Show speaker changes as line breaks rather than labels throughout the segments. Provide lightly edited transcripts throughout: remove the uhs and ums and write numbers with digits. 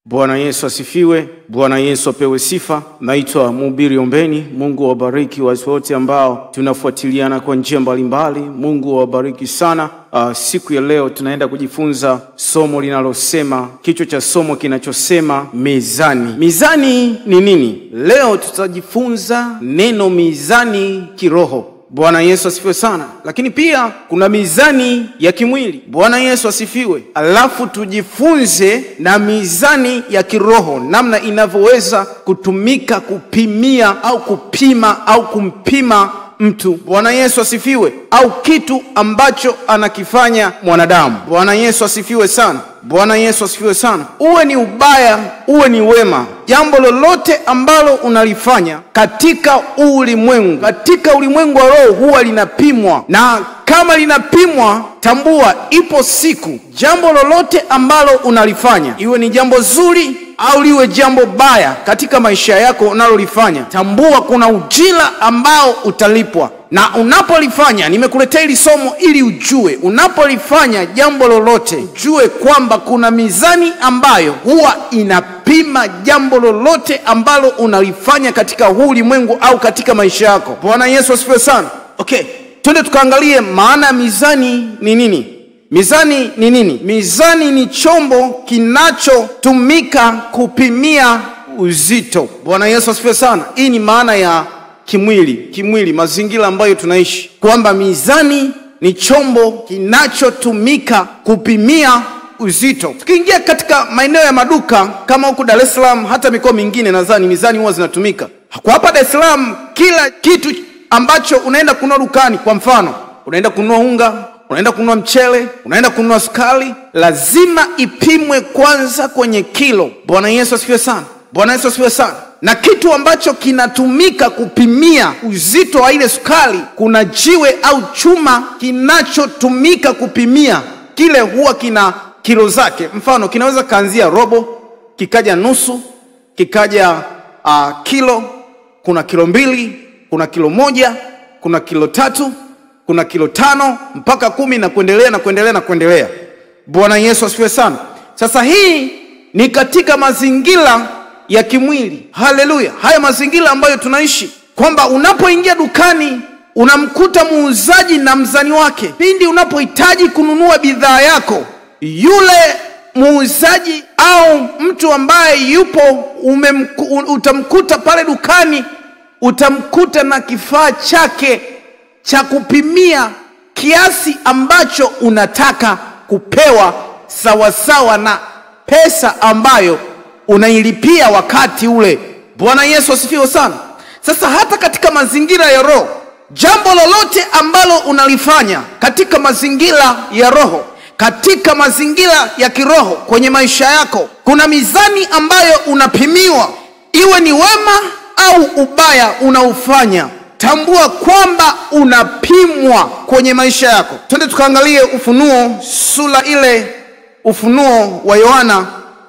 Bwana Yesu asifiwe. Bwana Yesu apewe sifa. Naitwa Mhubiri Ombeni. Mungu awabariki watu wote ambao tunafuatiliana kwa njia mbalimbali. Mungu awabariki sana. Siku ya leo tunaenda kujifunza somo linalosema, kichwa cha somo kinachosema mizani. Mizani ni nini? Leo tutajifunza neno mizani kiroho. Bwana Yesu asifiwe sana. Lakini pia kuna mizani ya kimwili. Bwana Yesu asifiwe. Alafu tujifunze na mizani ya kiroho, namna inavyoweza kutumika kupimia au kupima au kumpima mtu. Bwana Yesu asifiwe. Au kitu ambacho anakifanya mwanadamu. Bwana Yesu asifiwe sana. Bwana Yesu asifiwe sana. Uwe ni ubaya, uwe ni wema, jambo lolote ambalo unalifanya katika ulimwengu, katika ulimwengu wa roho huwa linapimwa. Na kama linapimwa, tambua ipo siku jambo lolote ambalo unalifanya, iwe ni jambo zuri au liwe jambo baya katika maisha yako unalolifanya, tambua kuna ujira ambao utalipwa. Na unapolifanya, nimekuletea hili somo ili ujue, unapolifanya jambo lolote, ujue kwamba kuna mizani ambayo huwa inapima jambo lolote ambalo unalifanya katika huu ulimwengu au katika maisha yako. Bwana Yesu asifiwe sana. Okay, twende tukaangalie maana ya mizani ni nini. Mizani ni nini? Mizani ni chombo kinachotumika kupimia uzito. Bwana Yesu asifiwe sana. Hii ni maana ya kimwili, kimwili, mazingira ambayo tunaishi, kwamba mizani ni chombo kinachotumika kupimia uzito. Tukiingia katika maeneo ya maduka kama huku Dar es Salaam, hata mikoa mingine nadhani mizani huwa zinatumika. Kwa hapa Dar es Salaam, kila kitu ambacho unaenda kununua dukani, kwa mfano unaenda kununua unga, unaenda kununua mchele, unaenda kununua sukari, lazima ipimwe kwanza kwenye kilo. Bwana Yesu asifiwe sana. Bwana Yesu asifiwe sana. Na kitu ambacho kinatumika kupimia uzito wa ile sukari, kuna jiwe au chuma kinachotumika kupimia kile, huwa kina kilo zake. Mfano kinaweza kaanzia robo, kikaja nusu, kikaja kilo, kuna kilo 2, kuna kilo 1, kuna kilo 3, kuna kilo 5 mpaka 10 na kuendelea na kuendelea na kuendelea. Bwana Yesu asifiwe sana. Sasa hii ni katika mazingira ya kimwili. Haleluya. Haya mazingira ambayo tunaishi, kwamba unapoingia dukani unamkuta muuzaji na mzani wake. Pindi unapohitaji kununua bidhaa yako, yule muuzaji au mtu ambaye yupo utamkuta pale dukani, utamkuta na kifaa chake cha kupimia kiasi ambacho unataka kupewa sawasawa na pesa ambayo unailipia wakati ule. Bwana Yesu asifiwe sana. Sasa hata katika mazingira ya roho, jambo lolote ambalo unalifanya katika mazingira ya roho, katika mazingira ya kiroho kwenye maisha yako, kuna mizani ambayo unapimiwa, iwe ni wema au ubaya unaufanya. Tambua kwamba unapimwa kwenye maisha yako. Twende tukaangalie Ufunuo sura ile, Ufunuo wa Yohana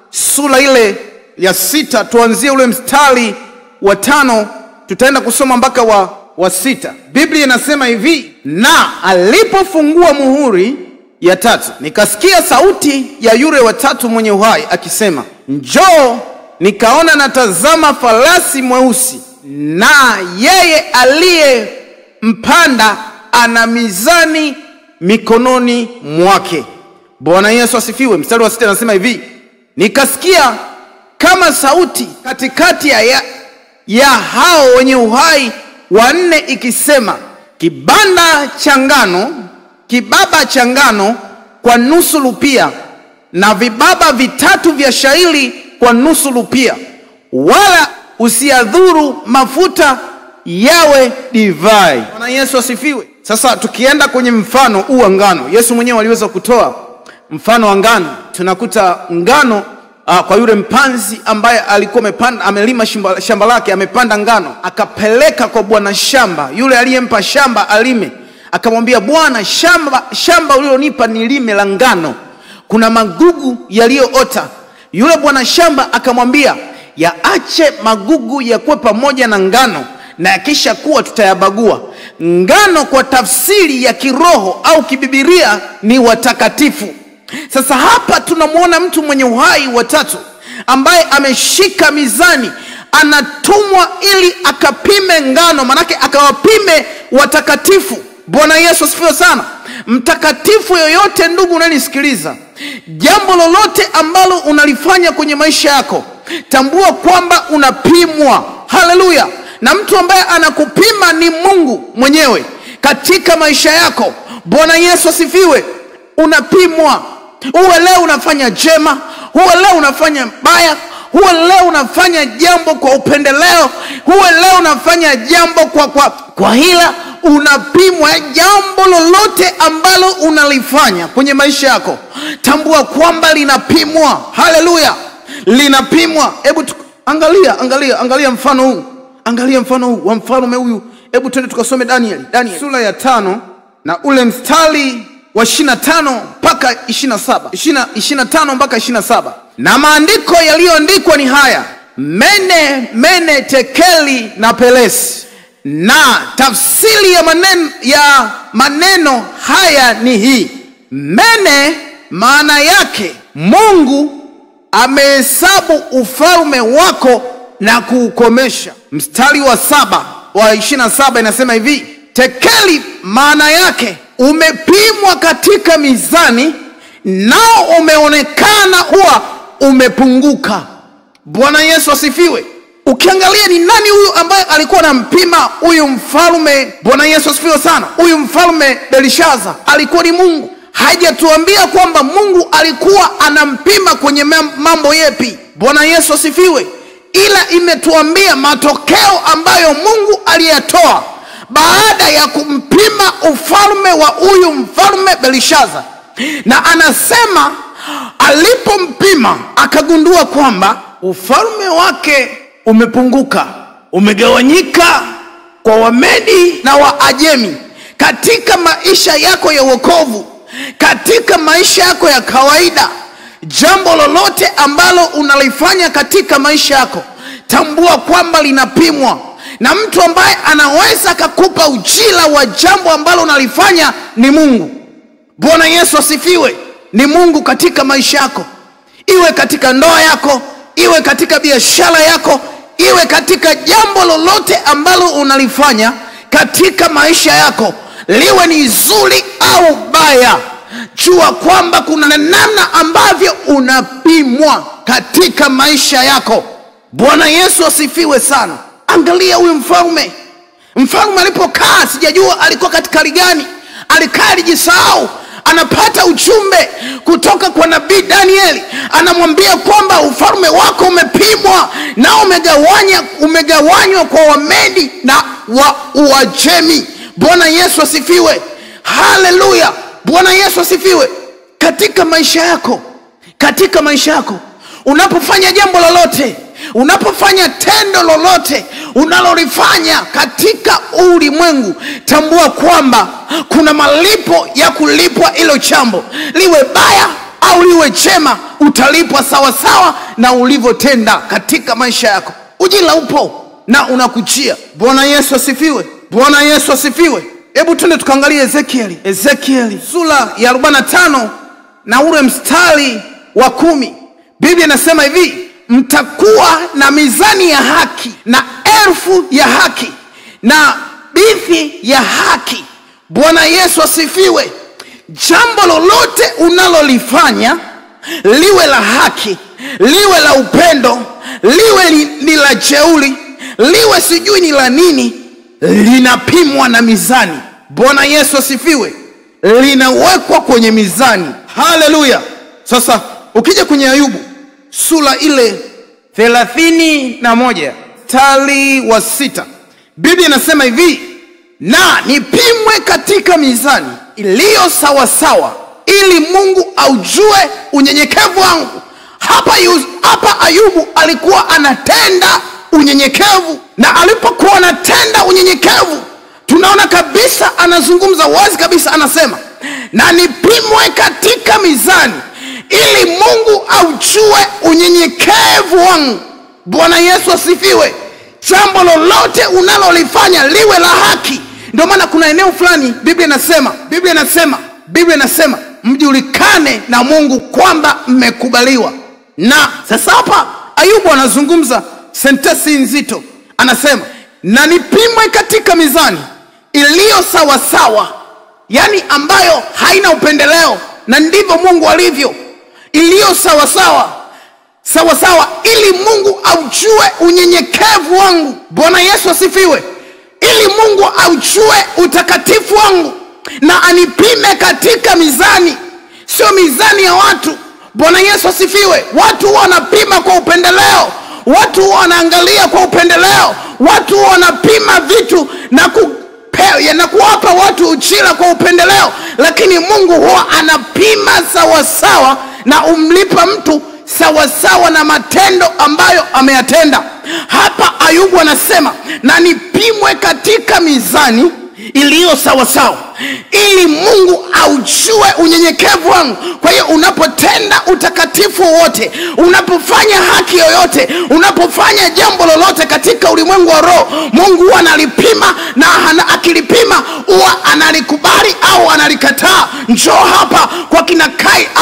sura ile ya 6, tuanzie ule mstari wa 5, tutaenda kusoma mpaka wa 6. Biblia inasema hivi: na alipofungua muhuri ya 3, nikasikia sauti ya yule wa 3 mwenye uhai akisema, njoo. Nikaona natazama farasi mweusi, na yeye aliye mpanda ana mizani mikononi mwake. Bwana Yesu asifiwe. Mstari wa 6 anasema hivi: nikasikia kama sauti katikati ya hao wenye uhai wanne ikisema, kibanda cha ngano, kibaba cha ngano kwa nusu rupia, na vibaba 3 vya shairi kwa nusu rupia, wala usiadhuru mafuta yawe divai. Bwana Yesu asifiwe. Sasa tukienda kwenye mfano huu wa ngano, Yesu mwenyewe aliweza kutoa mfano wa ngano. Tunakuta ngano kwa yule mpanzi ambaye alikuwa amepanda, amelima shamba lake, amepanda ngano, akapeleka kwa bwana shamba, yule aliyempa shamba alime, akamwambia, bwana, shamba ulilonipa nilime la ngano, kuna magugu yaliyoota. Yule bwana shamba akamwambia, yaache magugu yakuwe pamoja na ngano, na yakisha kuwa tutayabagua. Ngano kwa tafsiri ya kiroho au kibibilia ni watakatifu. Sasa hapa tunamuona mtu mwenye uhai watatu ambaye ameshika mizani, anatumwa ili akapime ngano, manake akawapime watakatifu. Bwana Yesu asifiwe sana. Mtakatifu yoyote, ndugu unanisikiliza, jambo lolote ambalo unalifanya kwenye maisha yako, tambua kwamba unapimwa. Haleluya! Na mtu ambaye anakupima ni Mungu mwenyewe katika maisha yako. Bwana Yesu asifiwe. Unapimwa. Uwe leo unafanya jema, uwe leo unafanya baya, uwe leo unafanya jambo kwa upendeleo, uwe leo unafanya jambo kwa hila, unapimwa. Jambo lolote ambalo unalifanya kwenye maisha yako, tambua kwamba linapimwa. Haleluya, linapimwa. Hebu angalia mfano huu. Angalia mfano huu wa mfalme huyu. Hebu twende tukasome Daniel sura ya 5 na ule mstari wa 25 mpaka 27. 25 mpaka 27. Na maandiko yaliyoandikwa ni haya: Mene, Mene, Tekeli na Pelesi. Na tafsiri ya maneno haya ni hii: Mene maana yake Mungu amehesabu ufalme wako na kuukomesha. Mstari wa 7 wa 27 inasema hivi: Tekeli maana yake umepimwa katika mizani, nao umeonekana kuwa umepunguka. Bwana Yesu asifiwe. Ukiangalia ni nani huyu ambaye alikuwa anampima huyu mfalme? Bwana Yesu asifiwe sana. Huyu mfalme Belshaza alikuwa ni Mungu. Hajatuambia kwamba Mungu alikuwa anampima kwenye mambo yepi. Bwana Yesu asifiwe. Ila imetuambia matokeo ambayo Mungu aliyatoa baada ya kumpima ufalme wa huyu mfalme Belshaza. Na anasema alipompima akagundua kwamba ufalme wake umepunguka, umegawanyika kwa Wamedi na Waajemi. Katika maisha yako ya wokovu, katika maisha yako ya kawaida, jambo lolote ambalo unalifanya katika maisha yako, tambua kwamba linapimwa. Na mtu ambaye anaweza kukupa ujira wa jambo ambalo unalifanya ni Mungu. Bwana Yesu asifiwe. Ni Mungu katika maisha yako. Iwe katika ndoa yako, iwe katika biashara yako, iwe katika jambo lolote ambalo unalifanya katika maisha yako, liwe ni zuri au baya, jua kwamba kuna namna ambavyo unapimwa katika maisha yako. Bwana Yesu asifiwe sana. Angalia huyu mfalme. Mfalme alipokaa, sijajua alikuwa katika hali gani. Alikaa alijisahau. Anapata ujumbe kutoka kwa nabii Danieli, anamwambia kwamba ufalme wako umepimwa na umegawanywa kwa Wamedi na wa Uajemi. Bwana Yesu asifiwe. Haleluya. Bwana Yesu asifiwe. Katika maisha yako, katika maisha yako, unapofanya jambo lolote, unapofanya tendo lolote unalolifanya katika ulimwengu, tambua kwamba kuna malipo ya kulipwa ilo jambo. Liwe baya au liwe jema, utalipwa sawa sawa na ulivyotenda katika maisha yako. Ujira upo na unakujia. Bwana Yesu asifiwe. Bwana Yesu asifiwe. Hebu twende tukaangalie Ezekieli. Ezekieli sura ya 45 na ule mstari wa 10. Biblia inasema hivi: mtakuwa na mizani ya haki na elfu ya haki na bithi ya haki. Bwana Yesu asifiwe. Jambo lolote unalolifanya, liwe la haki, liwe la upendo, liwe ni la jeuri, liwe sijui ni la nini, linapimwa na mizani. Bwana Yesu asifiwe. Linawekwa kwenye mizani. Haleluya. Sasa ukija kwenye Ayubu sura ile 31 mstari wa 6, Biblia inasema hivi: na nipimwe katika mizani iliyo sawa sawa, ili Mungu aujue unyenyekevu wangu. Hapa Ayubu alikuwa anatenda unyenyekevu, na alipokuwa anatenda unyenyekevu, tunaona kabisa anazungumza wazi kabisa, anasema na nipimwe katika mizani ili Mungu aujue unyenyekevu wangu. Bwana Yesu asifiwe. Jambo lolote unalolifanya liwe la haki. Ndio maana kuna eneo fulani Biblia inasema mjulikane na Mungu kwamba mmekubaliwa. Na sasa hapa Ayubu anazungumza sentensi nzito. Anasema, na nipimwe katika mizani iliyo sawa sawa, yani ambayo haina upendeleo, na ndivyo Mungu alivyo, iliyo sawa sawa, sawa sawa, ili Mungu aujue unyenyekevu wangu. Bwana Yesu asifiwe. Ili Mungu aujue utakatifu wangu na anipime katika mizani, sio mizani ya watu. Bwana Yesu asifiwe. Watu wanapima kwa upendeleo, watu wanaangalia kwa upendeleo, watu wanapima vitu na kuwapa watu uchira kwa upendeleo, lakini Mungu huwa anapima sawa sawa na umlipa mtu sawa sawa na matendo ambayo ameyatenda. Hapa Ayubu anasema, na nipimwe katika mizani iliyo sawa sawa, ili Mungu aujue unyenyekevu wangu. Kwa hiyo unapotenda utakatifu wote, unapofanya haki yoyote, unapofanya jambo lolote katika ulimwengu wa roho, Mungu huwa analipima, na akilipima huwa analikubali au analikataa. Njoo hapa kwa kina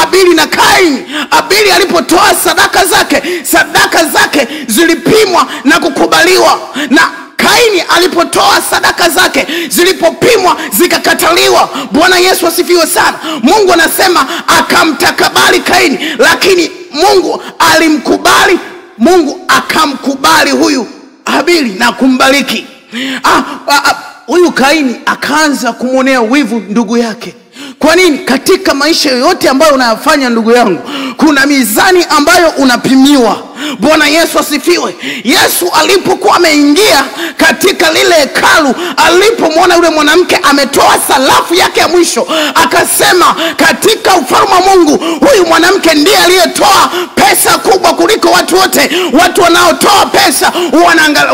Abili na Kaini. Abili alipotoa sadaka zake, sadaka zake zilipimwa na kukubaliwa, na Kaini alipotoa sadaka zake zilipopimwa zikakataliwa. Bwana Yesu asifiwe sana. Mungu anasema akamtakabali Kaini, lakini Mungu alimkubali, Mungu akamkubali huyu Abili na kumbariki. Huyu Kaini akaanza kumwonea wivu ndugu yake. Kwa nini? Katika maisha yote ambayo unayafanya ndugu yangu, kuna mizani ambayo unapimiwa. Bwana Yesu asifiwe. Yesu alipokuwa ameingia katika lile hekalu, alipomwona yule mwanamke ametoa sarafu yake ya mwisho, akasema katika ufalme wa Mungu huyu mwanamke ndiye aliyetoa pesa kubwa kuliko watu wote. Watu wanaotoa pesa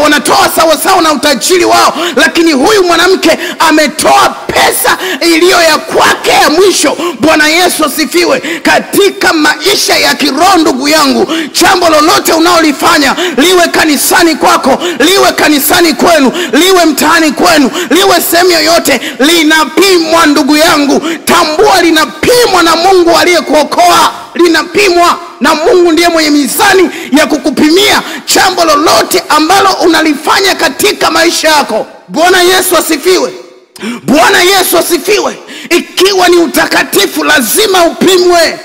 wanatoa sawa sawa na utajiri wao, lakini huyu mwanamke ametoa pesa iliyo ya kwake ya mwisho. Bwana Yesu asifiwe. Katika maisha ya kiroho ndugu yangu, jambo lolote unaolifanya, liwe kanisani kwako, liwe kanisani kwenu, liwe mtaani kwenu, liwe sehemu yoyote, linapimwa ndugu yangu. Tambua linapimwa na Mungu aliyekuokoa. Linapimwa na Mungu, ndiye mwenye mizani ya kukupimia jambo lolote ambalo unalifanya katika maisha yako. Bwana Yesu asifiwe. Bwana Yesu asifiwe. Ikiwa ni utakatifu lazima upimwe,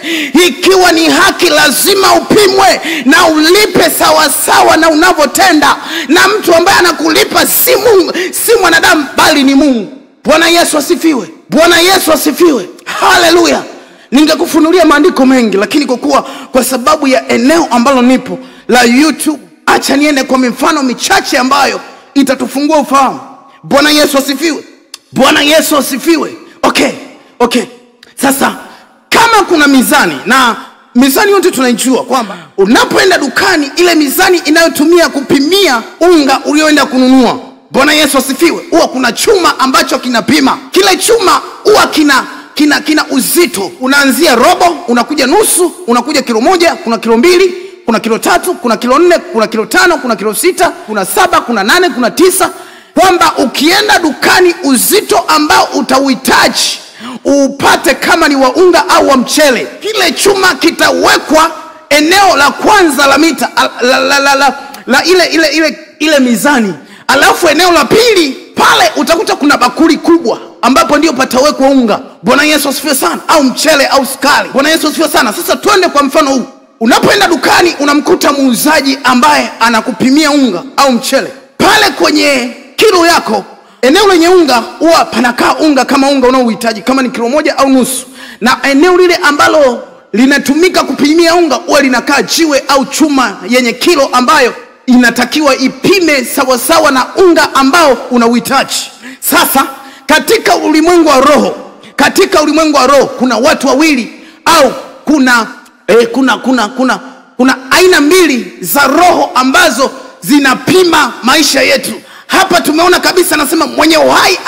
ikiwa ni haki lazima upimwe na ulipe sawa sawa na unavotenda. Na mtu ambaye anakulipa si Mungu, si mwanadamu, bali ni Mungu. Bwana Yesu asifiwe. Bwana Yesu asifiwe. Haleluya. Ningekufunulia maandiko mengi, lakini kwa kuwa kwa sababu ya eneo ambalo nipo la YouTube, acha niende kwa mifano michache ambayo itatufungua ufahamu. Bwana Yesu asifiwe. Bwana Yesu asifiwe. Okay. Sasa kama kuna mizani, na mizani yote tunaijua kwamba unapoenda dukani, ile mizani inayotumia kupimia unga ulioenda kununua, Bwana Yesu asifiwe, huwa kuna chuma ambacho kinapima. Kile chuma huwa kina uzito. Unaanzia robo, unakuja nusu, unakuja kilo 1, kuna kilo 2, kuna kilo 3, kuna kilo 4, kuna kilo 5, kuna kilo 6, kuna 7, kuna 8, kuna 9. Kwamba ukienda dukani uzito ambao utauhitaji upate kama ni wa unga au wa mchele, kile chuma kitawekwa eneo la kwanza la mita la ile mizani. Alafu eneo la pili pale utakuta kuna bakuli kubwa ambapo ndio patawekwa unga. Bwana Yesu asifiwe sana, au mchele au sukari. Bwana Yesu asifiwe sana. Sasa twende kwa mfano huu. Unapoenda dukani unamkuta muuzaji ambaye anakupimia unga au mchele. Pale kwenye kilo yako, eneo lenye unga huwa panakaa unga kama unga unaohitaji, kama ni kilo 1 au nusu. Na eneo lile ambalo linatumika kupimia unga huwa linakaa jiwe au chuma yenye kilo ambayo inatakiwa ipime sawa sawa na unga ambao unauhitaji. Sasa katika ulimwengu wa roho, katika ulimwengu wa roho kuna watu wawili au kuna aina mbili za roho ambazo zinapima maisha yetu. Hapa tumeona kabisa, anasema mwenye uhai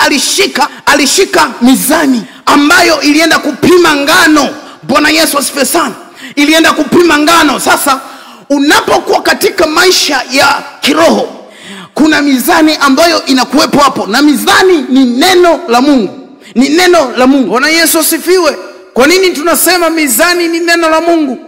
alishika mizani ambayo ilienda kupima ngano. Bwana Yesu asifiwe sana. Ilienda kupima ngano. Sasa unapokuwa katika maisha ya kiroho, kuna mizani ambayo inakuwepo hapo, na mizani ni neno la Mungu. Ni neno la Mungu. Bwana Yesu asifiwe. Kwa nini tunasema mizani ni neno la Mungu?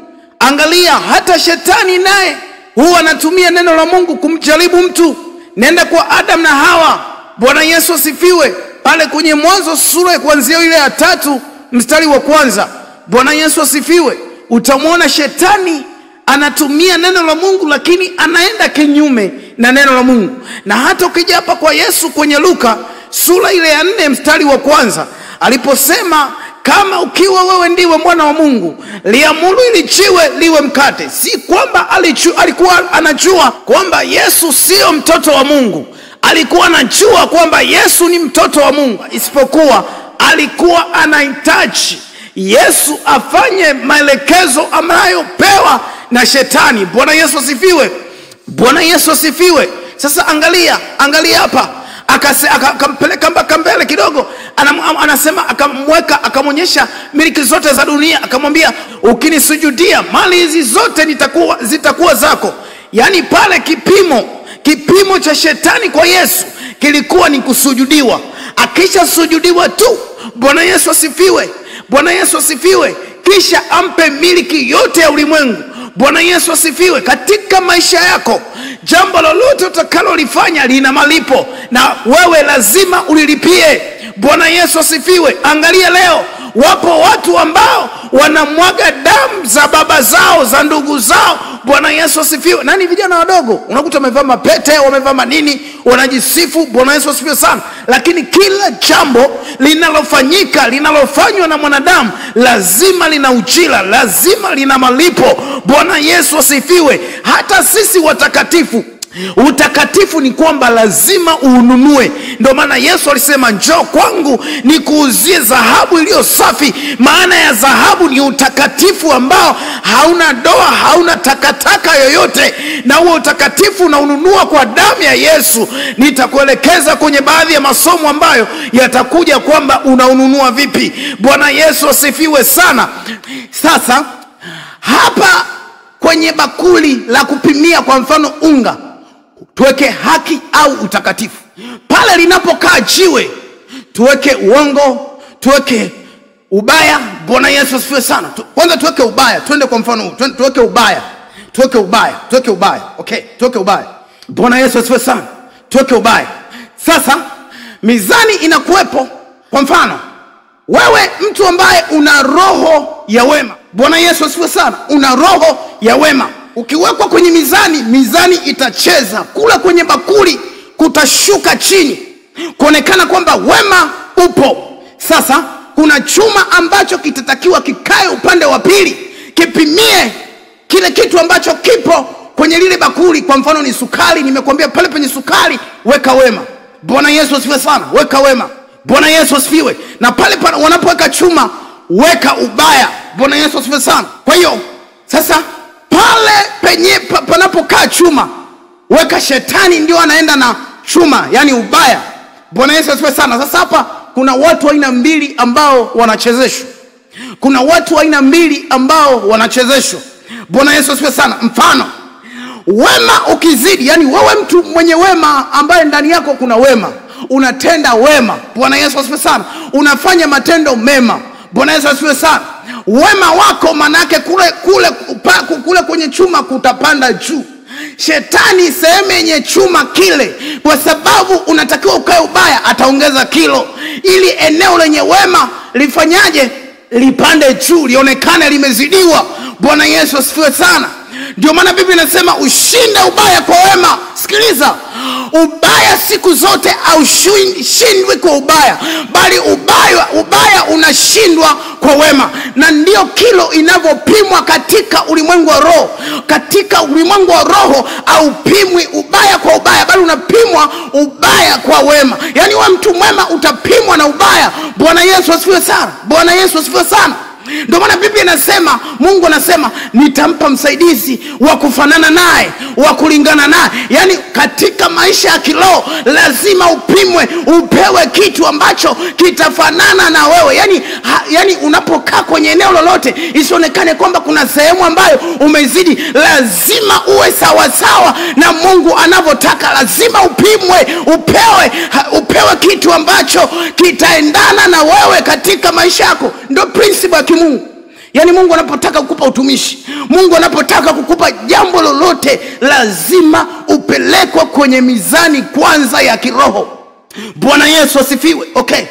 Angalia, hata shetani naye huwa anatumia neno la Mungu kumjaribu mtu. Nenda kwa Adam na Hawa. Bwana Yesu asifiwe. Pale kwenye Mwanzo sura kuanzia ile ya 3 mstari wa 1. Bwana Yesu asifiwe. Utamwona shetani anatumia neno la Mungu, lakini anaenda kinyume na neno la Mungu. Na hata ukija hapa kwa Yesu kwenye Luka sura ile ya 4 mstari wa 1, aliposema kama ukiwa wewe ndiwe mwana wa Mungu, liamuru ili jiwe liwe mkate. Si kwamba alikuwa anajua kwamba Yesu sio mtoto wa Mungu. Alikuwa anajua kwamba Yesu ni mtoto wa Mungu, isipokuwa alikuwa anahitaji Yesu afanye maelekezo anayopewa na shetani. Bwana Yesu asifiwe. Bwana Yesu asifiwe. Sasa angalia, angalia hapa. Akampeleka mpaka mbele kidogo, anasema akamweka, akamwonyesha miliki zote za dunia, akamwambia ukinisujudia mali hizi zote zitakuwa zako. Yani pale kipimo cha shetani kwa Yesu kilikuwa ni kusujudiwa. Akisha sujudiwa tu, Bwana Yesu asifiwe. Bwana Yesu asifiwe. Kisha ampe miliki yote ya ulimwengu. Bwana Yesu asifiwe. Katika maisha yako, jambo lolote utakalolifanya lina malipo, na wewe lazima ulilipie. Bwana Yesu asifiwe. Angalia leo, wapo watu ambao wanamwaga damu za baba zao, za ndugu zao. Bwana Yesu asifiwe. Nani vijana wadogo unakuta wamevaa mapete, wamevaa manini, wanajisifu. Bwana Yesu asifiwe sana. Lakini kila jambo linalofanyika, linalofanywa na mwanadamu, lazima lina ujira, lazima lina malipo. Bwana Yesu asifiwe. Hata sisi watakatifu, utakatifu ni kwamba lazima uununue. Ndio maana Yesu alisema njoo kwangu nikuuzie dhahabu iliyo safi. Maana ya dhahabu ni utakatifu ambao hauna doa, hauna takataka yoyote, na huo utakatifu unaununua kwa damu ya Yesu. Nitakuelekeza kwenye baadhi ya masomo ambayo yatakuja kwamba unaununua vipi. Bwana Yesu asifiwe sana. Sasa hapa kwenye bakuli la kupimia, kwa mfano unga, tuweke haki au utakatifu. Pale linapokaa jiwe, tuweke uongo, tuweke ubaya. Bwana Yesu asifiwe sana. Kwanza tuweke ubaya, twende kwa mfano huu, tuweke ubaya. Tuweke ubaya, tuweke ubaya. Okay, tuweke ubaya. Bwana Yesu asifiwe sana. Tuweke ubaya. Sasa mizani inakuwepo. Kwa mfano, wewe mtu ambaye una roho ya wema. Bwana Yesu asifiwe sana. Una roho ya wema. Ukiwekwa kwenye mizani, mizani itacheza. Kula kwenye bakuli kutashuka chini, kuonekana kwamba wema upo. Sasa kuna chuma ambacho kitatakiwa kikae upande wa pili, kipimie kile kitu ambacho kipo kwenye lile bakuli. Kwa mfano ni sukari, nimekuambia pale penye sukari weka wema. Bwana Yesu asifiwe sana. Weka wema. Bwana Yesu asifiwe. Na pale wanapoweka chuma, weka ubaya. Bwana Yesu asifiwe sana. Kwa hiyo sasa pale penye panapokaa chuma, weka shetani, ndio anaenda na chuma, yani ubaya. Bwana Yesu asifiwe sana. Sasa hapa kuna watu aina mbili ambao wanachezeshwa. Kuna watu aina mbili ambao wanachezeshwa. Bwana Yesu asifiwe sana. Mfano, wema ukizidi, yani wewe mtu mwenye wema ambaye ndani yako kuna wema, unatenda wema. Bwana Yesu asifiwe sana. Unafanya matendo mema. Bwana Yesu asifiwe sana. Wema wako manake kule kwenye chuma kutapanda juu. Shetani sehemu yenye chuma kile, kwa sababu unatakiwa ukae ubaya, ataongeza kilo ili eneo lenye wema lifanyaje? Lipande juu, lionekane limezidiwa. Bwana Yesu asifiwe sana. Ndio maana Biblia inasema ushinde ubaya kwa wema. Sikiliza, ubaya siku zote haushindwi kwa ubaya, bali ubaya unashindwa kwa wema. Na ndio kilo inavyopimwa katika ulimwengu wa roho. Katika ulimwengu wa roho haupimwi ubaya kwa ubaya, bali unapimwa ubaya kwa wema. Yani wewe mtu mwema utapimwa na ubaya. Bwana Yesu asifiwe sana. Bwana Yesu asifiwe sana. Ndio maana Biblia inasema, Mungu anasema nitampa msaidizi wa kufanana naye, wa kulingana naye. Yani katika maisha ya kiroho lazima upimwe, upewe kitu ambacho kitafanana na wewe. Yani unapokaa kwenye eneo lolote isionekane kwamba kuna sehemu ambayo umezidi. Lazima uwe sawa sawa na Mungu anavyotaka. Lazima upimwe, upewe kitu ambacho kitaendana na wewe katika maisha yako. Ndio principle ya Mungu. Yaani Mungu anapotaka kukupa utumishi, Mungu anapotaka kukupa jambo lolote, lazima upelekwe kwenye mizani kwanza ya kiroho. Bwana Yesu asifiwe. Okay.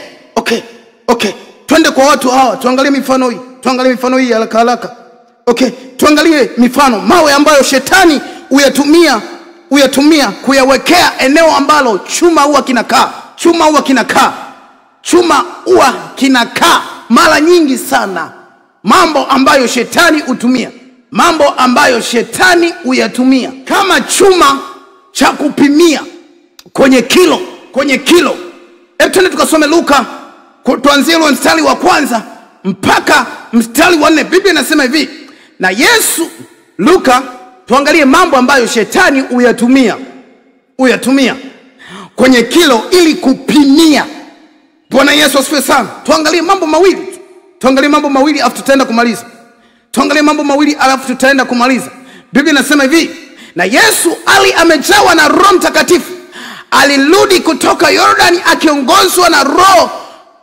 Twende kwa watu hawa, tuangalie mifano hii. Tuangalie mifano hii haraka haraka. Okay, tuangalie mifano mawe ambayo shetani huyatumia kuyawekea eneo ambalo chuma huwa kinakaa. Chuma huwa kinakaa. Chuma huwa kinakaa mara nyingi sana. Mambo ambayo shetani hutumia, mambo ambayo shetani huyatumia kama chuma cha kupimia kwenye kilo, kwenye kilo. Hebu twende tukasome Luka, tuanzie ule mstari wa 1 mpaka mstari wa 4. Biblia inasema hivi, na Yesu, Luka, tuangalie mambo ambayo shetani huyatumia kwenye kilo ili kupimia. Bwana Yesu asifiwe sana. Tuangalie mambo mawili. Tuangalie mambo mawili alafu tutaenda kumaliza. Tuangalie mambo mawili alafu tutaenda kumaliza. Biblia inasema hivi, na Yesu ali amejawa na Roho Mtakatifu, alirudi kutoka Yordani akiongozwa na Roho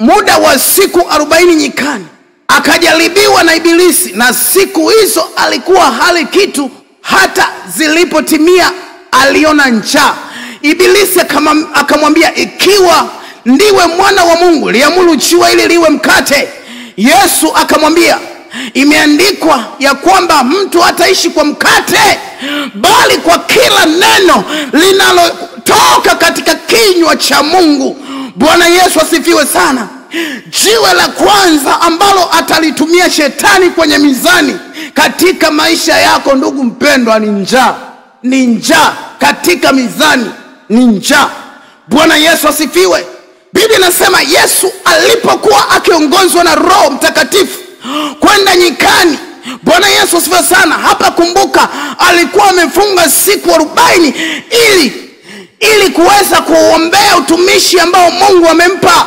muda wa siku 40 nyikani, akajaribiwa na Ibilisi, na siku hizo alikuwa hali kitu, hata zilipotimia aliona njaa. Ibilisi akamwambia, ikiwa ndiwe mwana wa Mungu, liamuru jiwe ili liwe mkate. Yesu akamwambia, imeandikwa ya kwamba mtu hataishi kwa mkate, bali kwa kila neno linalotoka katika kinywa cha Mungu. Bwana Yesu asifiwe sana. Jiwe la kwanza ambalo atalitumia shetani kwenye mizani katika maisha yako, ndugu mpendwa, ni njaa. Ni njaa katika mizani, ni njaa. Bwana Yesu asifiwe. Biblia inasema Yesu alipokuwa akiongozwa na Roho Mtakatifu kwenda nyikani, Bwana Yesu asifiwe sana. Hapa kumbuka, alikuwa amefunga siku 40 ili kuweza kuombea utumishi ambao Mungu amempa.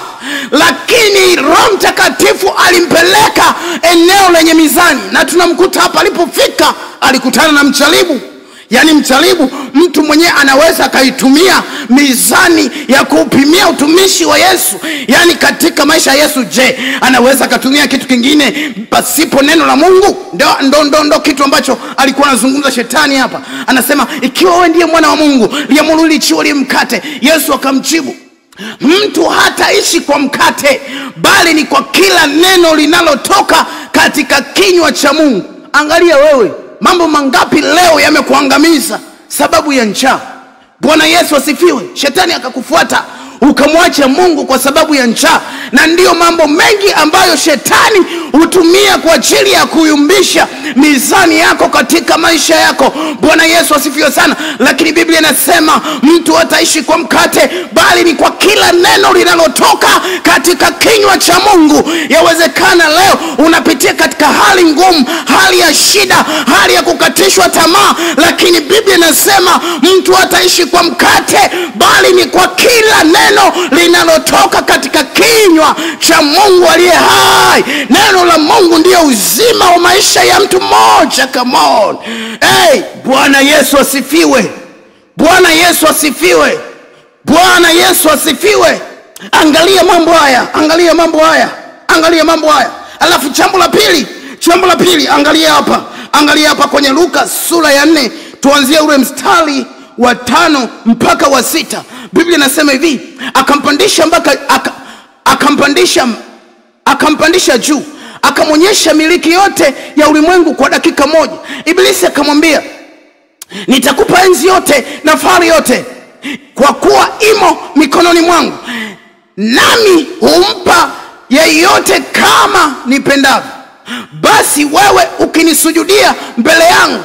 Lakini Roho Mtakatifu alimpeleka eneo lenye mizani, na tunamkuta hapa alipofika alikutana na mjaribu. Yaani mjaribu, mtu mwenyewe anaweza akaitumia mizani ya kupimia utumishi wa Yesu. Yaani katika maisha ya Yesu, je, anaweza akatumia kitu kingine pasipo neno la Mungu? Ndo kitu ambacho alikuwa anazungumza shetani hapa. Anasema, ikiwa wewe ndiye mwana wa Mungu, liamuru hili jiwe liwe mkate. Yesu akamjibu, mtu hataishi kwa mkate, bali ni kwa kila neno linalotoka katika kinywa cha Mungu. Angalia wewe, mambo mangapi leo yamekuangamiza sababu ya njaa. Bwana Yesu asifiwe. Shetani akakufuata ukamwacha Mungu kwa sababu ya njaa. Na ndiyo mambo mengi ambayo shetani hutumia kwa ajili ya kuyumbisha mizani yako katika maisha yako. Bwana Yesu asifiwe sana. Lakini Biblia inasema mtu hataishi kwa mkate, bali ni kwa kila neno linalotoka katika kinywa cha Mungu. Yawezekana leo unapitia katika hali ngumu, hali ya shida, hali ya kukatishwa tamaa, lakini Biblia inasema mtu hataishi kwa mkate, bali ni kwa kila neno linalotoka katika kinywa cha Mungu aliye hai. Neno la Mungu ndiyo uzima wa maisha ya mtu mmoja. Come on. Hey, Bwana Yesu asifiwe. Bwana Yesu asifiwe. Bwana Yesu asifiwe. Angalia mambo haya, angalia mambo haya, angalia mambo haya. Alafu jambo la pili, angalia hapa. Angalia hapa kwenye Luka sura ya 4, tuanzie ule mstari wa 5 mpaka wa 6. Biblia inasema hivi, akampandisha juu, akamwonyesha miliki yote ya ulimwengu kwa dakika moja. Ibilisi akamwambia, nitakupa enzi yote na fahari yote, kwa kuwa imo mikononi mwangu, nami humpa yeyote kama nipendavyo. Basi wewe ukinisujudia mbele yangu,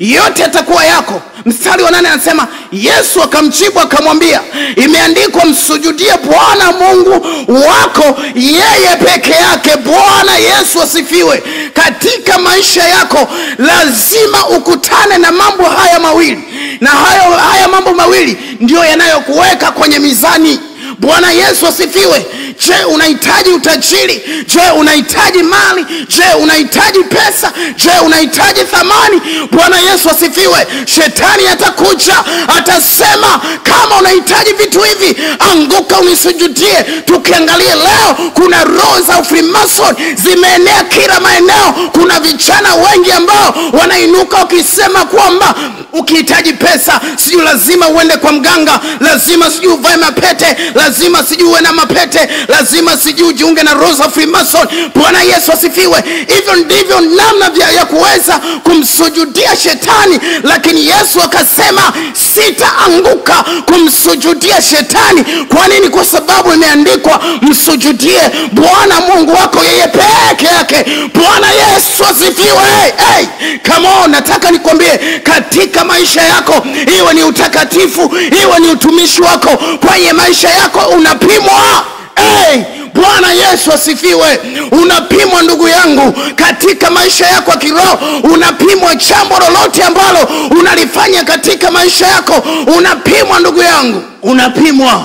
yote yatakuwa yako. Mstari wa 8 anasema, Yesu akamjibu akamwambia, imeandikwa, msujudie Bwana Mungu wako, yeye peke yake. Bwana Yesu asifiwe. Katika maisha yako lazima ukutane na mambo haya mawili, na haya mambo mawili ndio yanayokuweka kwenye mizani. Bwana Yesu asifiwe. Je, unahitaji utajiri? Je, unahitaji mali? Je, unahitaji pesa? Je, unahitaji thamani? Bwana Yesu asifiwe. Shetani atakuja, atasema kama unahitaji vitu hivi, anguka unisujudie. Tukiangalia leo kuna roho za Freemason zimeenea kila maeneo. Kuna vijana wengi ambao wanainuka wakisema kwamba ukihitaji pesa sijui lazima uende kwa mganga, lazima sijui uvae mapete, lazima sijui uwe na mapete, lazima sijui ujiunge na roho za Freemason. Bwana Yesu asifiwe. Hivyo ndivyo namna ya kuweza kumsujudia shetani. Lakini Yesu akasema sitaanguka kumsujudia shetani. Kwa nini? Kwa sababu imeandikwa msujudie Bwana Mungu wako yeye peke yake. Bwana Yesu asifiwe. Hey, come on, nataka nikwambie katika maisha yako, iwe ni utakatifu, iwe ni utumishi wako, kwenye maisha yako unapimwa. Hey, Bwana Yesu asifiwe. Unapimwa ndugu yangu katika maisha yako ya kiroho. Unapimwa jambo lolote ambalo unalifanya katika maisha yako. Unapimwa ndugu yangu, unapimwa.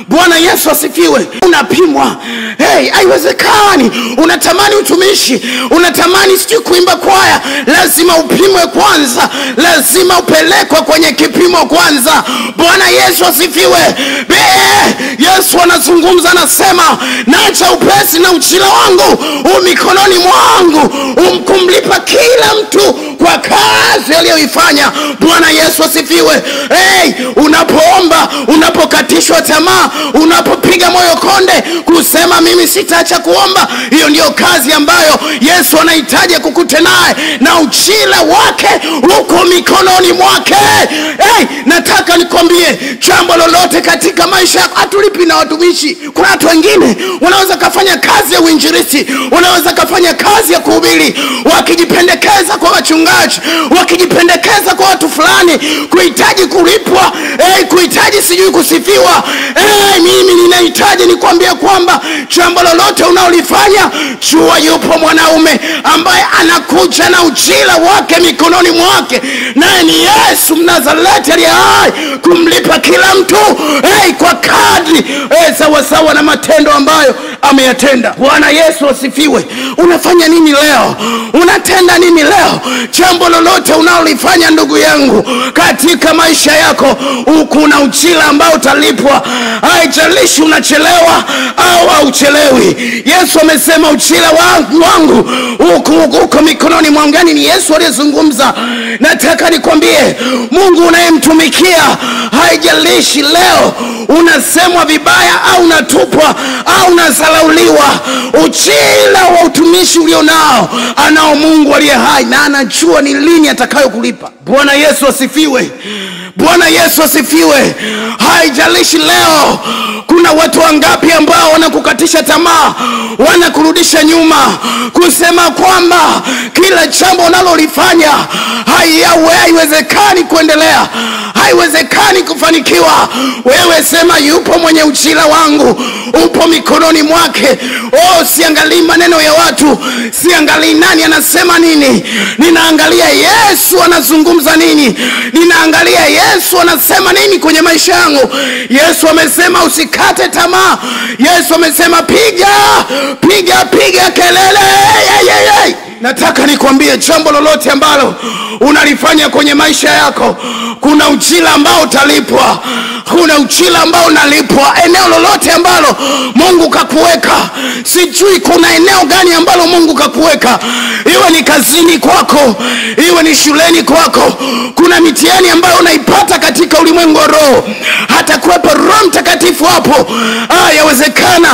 Bwana Yesu asifiwe. Unapimwa. Hey, haiwezekani. Unatamani utumishi, unatamani sijui kuimba kwaya, lazima upimwe kwanza, lazima upelekwe kwenye kipimo kwanza. Bwana Yesu asifiwe. Yesu anazungumza, anasema nacha upesi na uchila wangu mikononi mwangu, kumlipa kila mtu kwa kazi aliyoifanya. Bwana Yesu asifiwe. Hey, unapoomba, unapokatishwa tamaa, unapopiga moyo konde kusema mimi sitaacha kuomba, hiyo ndiyo kazi ambayo Yesu anahitaji kukute naye, na uchila wake uko mikononi mwake. Hey, nataka nikwambie jambo lolote katika maisha yako, hatulipi na watumishi. Kuna watu wengine wanaweza kafanya kazi ya uinjilisti, wanaweza kafanya kazi ya kuhubiri, wakijipendekeza kwa wachungaji, wakijipendekeza kwa watu fulani, kuhitaji kulipwa, hey, kuhitaji sijui kusifiwa. Hey, mimi ninahitaji nikwambie kwamba jambo lolote unaolifanya, jua yupo mwanaume ambaye anakuja na ujira wake mikononi mwake, naye ni Yesu Mnazareti aliye hai, kumlipa kila mtu, hey, kwa kadri, hey, sawa sawa na matendo ambayo ameyatenda. Bwana Yesu asifiwe. Unafanya nini leo? Unatenda nini leo? Jambo lolote unaolifanya ndugu yangu katika maisha yako, kuna ujira ambao utalipwa. Haijalishi unachelewa au hauchelewi. Yesu amesema ujira wangu uko mikononi mwangu. Yani ni Yesu aliyezungumza. Nataka nikwambie, Mungu unayemtumikia, haijalishi leo unasemwa vibaya au unatupwa au unadharauliwa, ujira wa utumishi ulionao anao Mungu aliye hai, na anajua ni lini atakayokulipa. Bwana Yesu asifiwe. Bwana Yesu asifiwe. Haijalishi leo kuna watu wangapi ambao wanakukatisha tamaa, wanakurudisha nyuma, kusema kwamba kila jambo unalolifanya haiwezekani kuendelea, haiwezekani kufanikiwa. Wewe sema yupo mwenye ujira wangu, upo mikononi mwake. Oh, siangalii maneno ya watu, siangalii nani anasema nini, ninaangalia Yesu anazungumza nini, ninaangalia Yesu anasema nini kwenye maisha yangu. Yesu amesema usikate tamaa. Yesu amesema piga, piga, piga kelele. Hey, hey, hey. Nataka nikwambie jambo lolote ambalo unalifanya kwenye maisha yako, kuna ujira ambao utalipwa. Kuna ujira ambao unalipwa. Eneo lolote ambalo Mungu kakuweka, sijui kuna eneo gani ambalo Mungu kakuweka, iwe ni kazini kwako, iwe ni shuleni kwako, kuna mitihani ambayo unaipata katika ulimwengu wa roho. Hata kuwepo Roho Mtakatifu hapo, yawezekana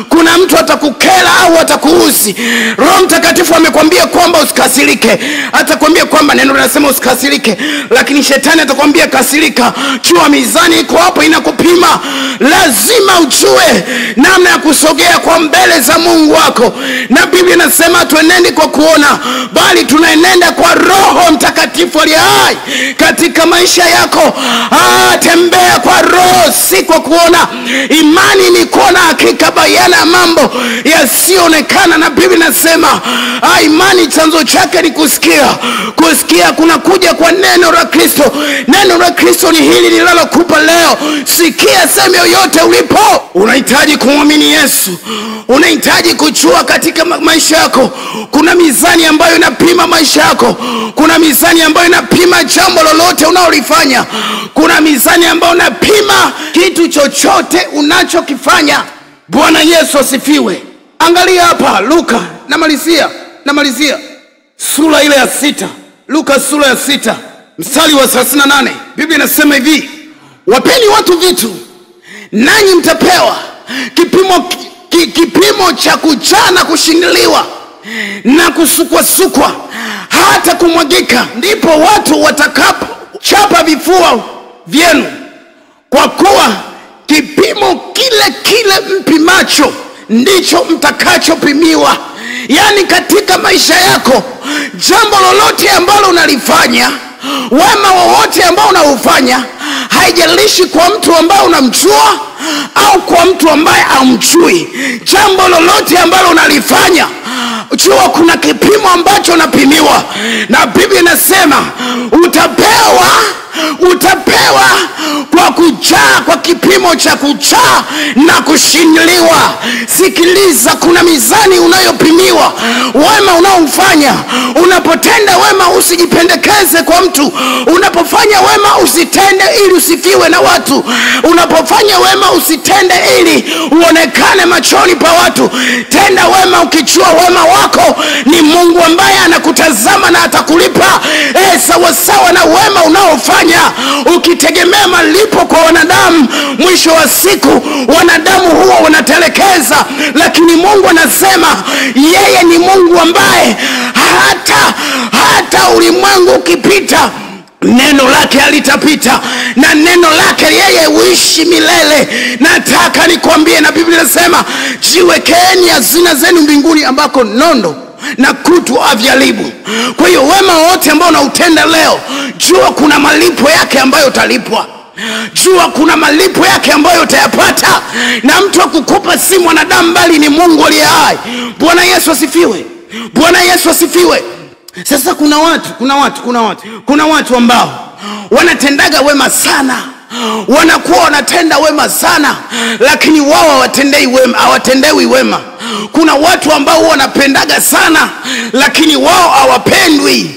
kuna mtu atakukera au atakuuzi. Roho Mtakatifu amekwambia kwamba usikasirike, atakwambia kwamba neno linasema usikasirike, lakini shetani atakwambia kasirika. Jua mizani iko hapo inakupima. Lazima ujue namna ya kusogea kwa mbele za Mungu wako. Na Biblia inasema tuenende kwa kuona, bali tunaenenda kwa Roho Mtakatifu aliye hai katika maisha yako. Tembea kwa Roho, si kwa kuona. Imani ni kuona hakika bayana mambo yasiyoonekana. Na Biblia inasema imani chanzo chake ni kusikia. Kusikia kunakuja kwa neno la Kristo. Neno la Kristo ni hili nilalokupa leo. Sikia sehemu yoyote ulipo, unahitaji kumwamini Yesu, unahitaji kujua katika maisha yako kuna mizani ambayo inapima maisha yako, kuna mizani ambayo inapima jambo lolote unaolifanya, kuna mizani ambayo inapima kitu chochote unachokifanya. Bwana Yesu asifiwe. Angalia hapa Luka, namalizia sura ile ya 6, Luka sura ya 6 mstari wa 38. Biblia inasema hivi: wapeni watu vitu nanyi mtapewa, kipimo cha kuchana kushindiliwa na kusukwasukwa hata kumwagika, ndipo watu watakapo chapa vifua vyenu, kwa kuwa kipimo kile kile mpimacho ndicho mtakachopimiwa. Yani katika maisha yako, jambo lolote ambalo unalifanya, wema wowote ambao unaufanya, haijalishi kwa mtu ambaye unamjua au kwa mtu ambaye hamjui, jambo lolote ambalo unalifanya, jua kuna kipimo ambacho unapimiwa. Na Biblia inasema utapewa kwa kujaa, kwa kipimo cha kujaa na kushindiliwa. Sikiliza, kuna mizani unayopimiwa wema unaofanya. Unapotenda wema usijipendekeze kwa mtu. Unapofanya wema usitende ili usifiwe na watu. Unapofanya wema usitende ili uonekane machoni pa watu. Tenda wema ukijua wema wako ni Mungu ambaye anakutazama na atakulipa sawa sawa na wema unaofanya. Ukitegemea malipo kwa wanadamu, mwisho wa siku wanadamu huwa wanatelekeza, lakini Mungu anasema yeye ni Mungu ambaye hata ulimwengu ukipita, neno lake halitapita, na neno lake yeye huishi milele. Nataka nikwambie, na Biblia inasema jiwekeni hazina zenu mbinguni ambako nondo na kutu haviaribu. Kwa hiyo wema wote ambao unautenda leo, jua kuna malipo yake ambayo utalipwa. Jua kuna malipo yake ambayo utayapata. Na mtu akukupa si mwanadamu bali ni Mungu aliye hai. Bwana Yesu asifiwe. Bwana Yesu asifiwe. Sasa kuna watu ambao wanatendaga wema sana, wanakuwa wanatenda wema sana, lakini wao hawatendewi wema. Kuna watu ambao wanapendaga sana, lakini wao hawapendwi.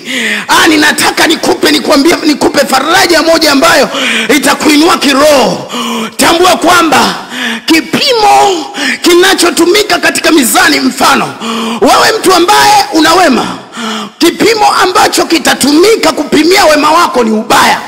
Ninataka nikupe faraja moja ambayo itakuinua kiroho. Tambua kwamba kipimo kinachotumika katika mizani, mfano wewe mtu ambaye una wema, kipimo ambacho kitatumika kupimia wema wako ni ubaya.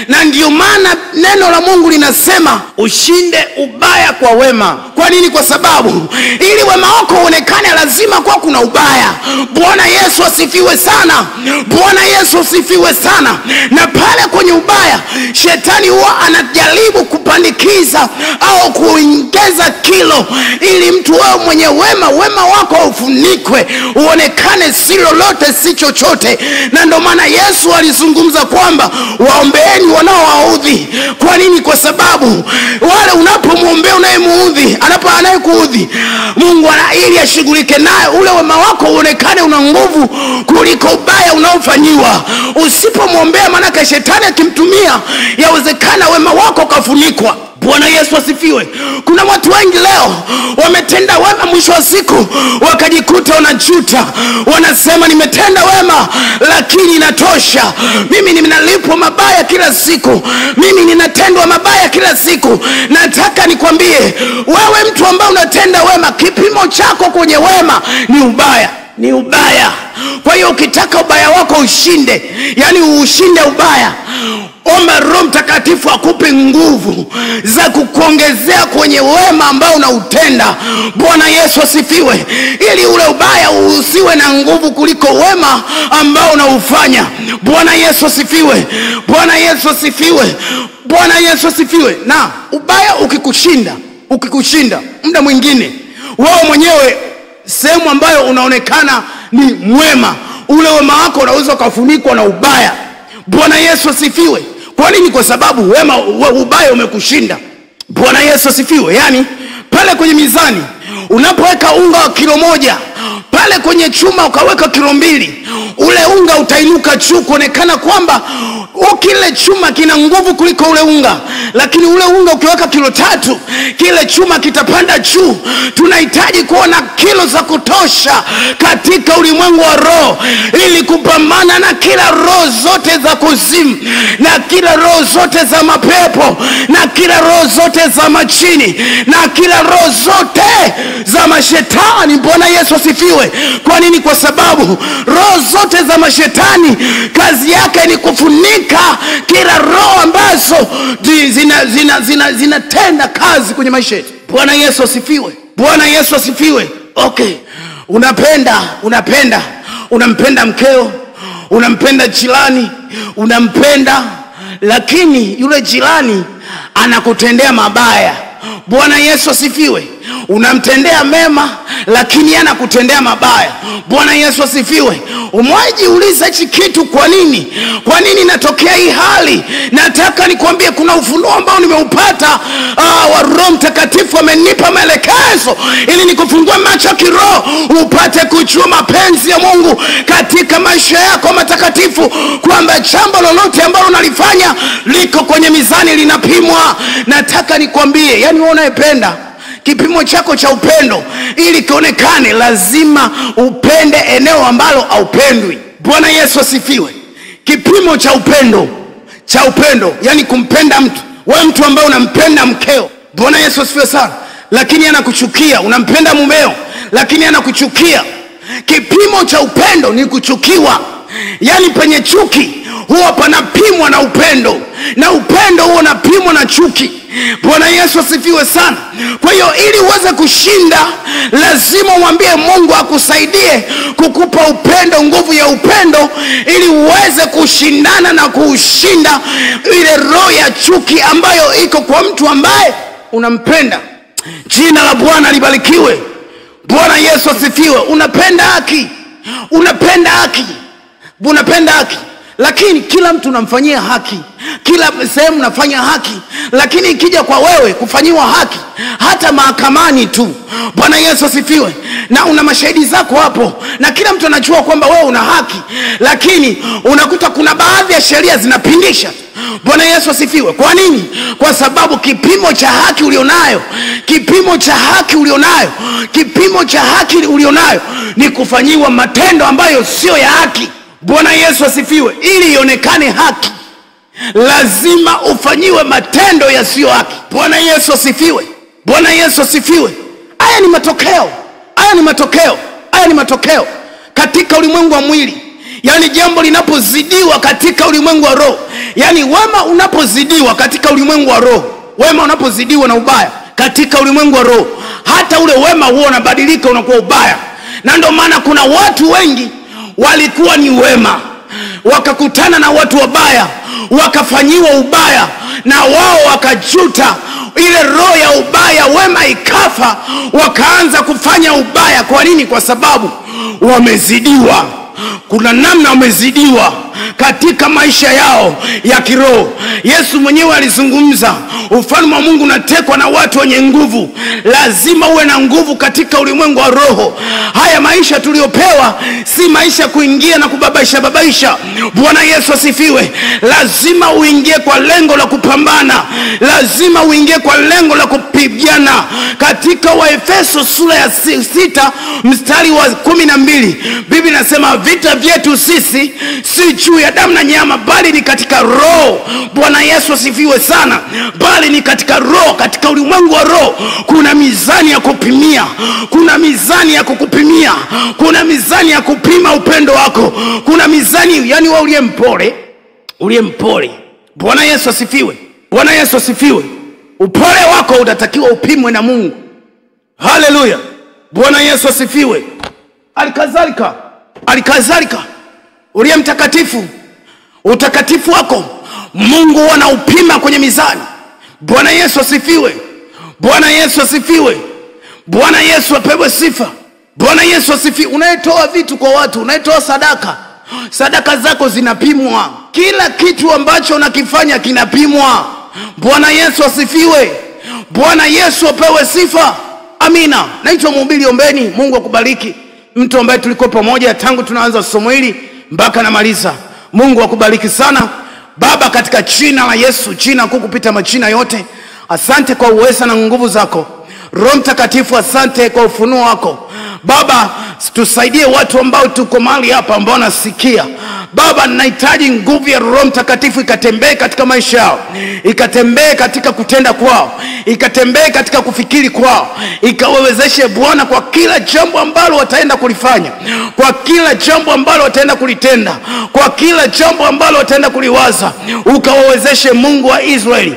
Na ndiyo maana neno la Mungu linasema
ushinde ubaya kwa wema.
Kwa nini? Kwa sababu ili wema wako uonekane lazima kwa kuna ubaya. Bwana Yesu asifiwe sana. Bwana Yesu asifiwe sana. Na pale kwenye ubaya, shetani huwa anajaribu kupandikiza au kuongeza kilo ili mtu wewe mwenye wema, wema wako ufunikwe, uonekane si lolote si chochote. Na ndio maana Yesu alizungumza kwamba waombeeni wanaowaudhi. Kwa nini? Kwa sababu wale unapomwombea unayemuudhi, anayekuudhi, Mungu ili ashughulike naye, ule wema wako uonekane una nguvu kuliko ubaya unaofanyiwa. Usipomwombea, maana shetani akimtumia, yawezekana wema wako ukafunikwa. Bwana Yesu asifiwe. Kuna watu wengi leo wametenda wema, mwisho wa siku wakajikuta wanajuta, wanasema nimetenda wema lakini inatosha, mimi ninalipwa mabaya kila siku, mimi ninatendwa mabaya kila siku. Nataka nikwambie wewe mtu ambaye unatenda wema, kipimo chako kwenye wema ni ubaya, ni ubaya. Kwa hiyo ukitaka ubaya wako ushinde, yani ushinde ubaya, omba Roho Mtakatifu akupe nguvu za kukuongezea kwenye wema ambao unautenda. Bwana Yesu asifiwe. Ili ule ubaya usiwe na nguvu kuliko wema ambao unaufanya. Bwana Yesu asifiwe. Bwana Yesu asifiwe. Bwana Yesu asifiwe. Na ubaya ukikushinda muda mwingine wewe mwenyewe sehemu ambayo unaonekana ni mwema, ule wema wako unaweza kufunikwa na ubaya. Bwana Yesu asifiwe. Kwa nini? Kwa sababu wema ubaya umekushinda. Bwana Yesu asifiwe. Yani pale kwenye mizani unapoweka unga wa kilo 1, pale
Pale kwenye chuma ukaweka kilo 2, ule unga utainuka juu kuonekana kwamba kile chuma kina nguvu kuliko ule unga. Lakini ule unga ukiweka kilo 3, kile chuma kitapanda juu. Tunahitaji kuona kilo za kutosha katika ulimwengu wa roho ili kupambana na kila roho zote za kuzimu, na kila roho zote za mapepo, na kila roho zote za majini, na kila roho zote za mashetani. Bwana Yesu asifiwe. Kwa nini? Kwa sababu roho zote za mashetani kazi yake ni kufunika kila roho ambazo zinatenda kazi kwenye maisha yetu. Bwana Yesu asifiwe. Bwana Yesu asifiwe. Okay, unapenda, unampenda mkeo, unampenda jirani, unampenda, lakini yule jirani anakutendea mabaya. Bwana Yesu asifiwe. Unamtendea mema, lakini anakutendea mabaya. Bwana Yesu asifiwe. Umewahi hichi kitu? Kwa nini? Kwa nini natokea hii hali? Nataka nikwambie kuna ufunuo ambao nimeupata wa Roho Mtakatifu amenipa maelekezo ili nikufungue macho kiroho upate kujua mapenzi ya Mungu katika maisha yako matakatifu, kwamba jambo lolote ambalo unalifanya liko kwenye mizani, linapimwa. Nataka nikwambie, yani wewe unayependa, kipimo chako cha upendo ili kionekane, lazima upende eneo ambalo haupendwi. Bwana Yesu asifiwe. Kipimo cha upendo, yani kumpenda mtu. Wewe mtu ambaye unampenda mkeo, Bwana Yesu asifiwe sana, lakini anakuchukia. Unampenda mumeo, lakini anakuchukia. Kipimo cha upendo ni kuchukiwa. Yani penye chuki huwa panapimwa na upendo, na upendo huwa unapimwa na chuki. Bwana Yesu asifiwe sana. Kwa hiyo ili uweze kushinda, lazima umwambie Mungu akusaidie kukupa upendo, nguvu ya upendo, ili uweze kushindana na kuushinda ile roho ya chuki ambayo iko kwa mtu ambaye unampenda. Jina la Bwana libarikiwe. Bwana Yesu asifiwe. Unapenda haki, unapenda haki, unapenda haki, lakini kila mtu unamfanyia haki, kila sehemu unafanya haki, lakini ikija kwa wewe kufanyiwa haki, hata mahakamani tu. Bwana Yesu asifiwe. Na una mashahidi zako hapo, na kila mtu anajua kwamba wewe una haki, lakini unakuta kuna baadhi ya sheria zinapindisha. Bwana Yesu asifiwe. Kwa nini? Kwa sababu kipimo cha haki ulionayo, kipimo cha haki ulionayo, kipimo cha haki ulionayo ni kufanyiwa matendo ambayo sio ya haki. Bwana Yesu asifiwe. Ili ionekane haki, lazima ufanyiwe matendo yasiyo haki. Bwana Yesu asifiwe. Bwana Yesu asifiwe. Haya ni matokeo. Haya ni matokeo. Haya ni matokeo katika ulimwengu wa mwili. Yani jambo linapozidiwa katika ulimwengu wa roho, yani wema unapozidiwa katika ulimwengu wa roho, wema unapozidiwa na ubaya katika ulimwengu wa roho, hata ule wema huo unabadilika, unakuwa ubaya. Na ndio maana kuna watu wengi walikuwa ni wema, wakakutana na watu wabaya, wakafanyiwa ubaya, na wao wakajuta. Ile roho ya ubaya, wema ikafa, wakaanza kufanya ubaya. Kwa nini? Kwa sababu wamezidiwa. Kuna namna wamezidiwa katika maisha yao ya kiroho. Yesu mwenyewe alizungumza, ufalme wa Mungu unatekwa na watu wenye nguvu. Lazima uwe na nguvu katika ulimwengu wa roho. Haya maisha tuliopewa si maisha kuingia na kubabaisha babaisha. Bwana Yesu asifiwe. Lazima uingie kwa lengo la kupambana, lazima uingie kwa lengo la kupigana. Katika Waefeso sura ya 6 mstari wa 12, Biblia inasema vita vyetu sisi si juu ya damu na nyama, bali ni katika roho. Bwana Yesu asifiwe sana. Bali ni katika roho. Katika ulimwengu wa roho kuna mizani ya kupimia, kuna mizani ya kukupimia, kuna mizani ya kupima upendo wako, kuna mizani. Yani wewe uliye mpole, uliye mpole, Bwana Yesu asifiwe. Bwana Yesu asifiwe. Upole wako utatakiwa upimwe na Mungu. Haleluya. Bwana Yesu asifiwe. Alikadhalika, alikadhalika uliye mtakatifu, utakatifu wako Mungu anaupima kwenye mizani. Bwana Yesu asifiwe. Bwana Yesu asifiwe. Bwana Yesu apewe sifa. Bwana Yesu asifiwe. Unayetoa vitu kwa watu, unayetoa sadaka, sadaka zako zinapimwa. Kila kitu ambacho unakifanya kinapimwa. Bwana Yesu asifiwe. Bwana Yesu apewe sifa. Amina. Naitwa Mhubiri Ombeni. Mungu akubariki. mtu ambaye tulikuwa pamoja tangu tunaanza somo hili mpaka namaliza. Mungu akubariki sana. Baba, katika jina la Yesu, jina kuu kupita majina yote, asante kwa uweza na nguvu zako. Roho Mtakatifu, asante kwa ufunuo wako. Baba, tusaidie watu ambao tuko mahali hapa ambao nasikia. Baba, ninahitaji nguvu ya Roho Mtakatifu ikatembee katika maisha yao, ikatembee katika kutenda kwao, ikatembee katika kufikiri kwao, ikawawezeshe Bwana kwa kila jambo ambalo wataenda kulifanya, kwa kila jambo ambalo wataenda kulitenda, kwa kila jambo ambalo wataenda kuliwaza, ukawawezeshe Mungu wa Israeli.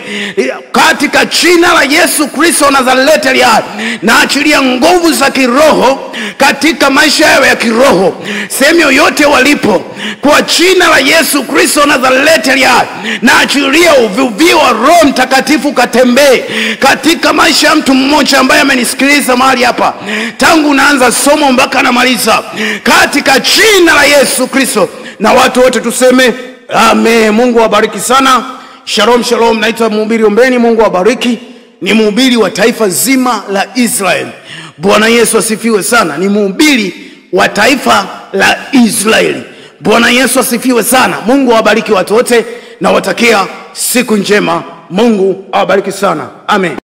Katika jina la Yesu Kristo wa Nazareti aliye hai, naachilia nguvu za kiroho katika maisha yao ya kiroho, sehemu yoyote walipo, kwa jina la Yesu Kristo wa Nazareti aliye hai, naachilia uvuvio wa Roho Mtakatifu katembee katika maisha ya mtu mmoja ambaye amenisikiliza mahali hapa tangu naanza somo mpaka namaliza, katika jina la Yesu Kristo. Na watu wote tuseme amen. Mungu awabariki sana. Shalom, shalom. Naitwa Mhubiri Ombeni. Mungu awabariki. Ni mhubiri wa taifa zima la Israeli. Bwana Yesu asifiwe sana. Ni mhubiri wa taifa la Israeli. Bwana Yesu asifiwe sana. Mungu awabariki watu wote na watakia siku njema. Mungu awabariki sana. Amen.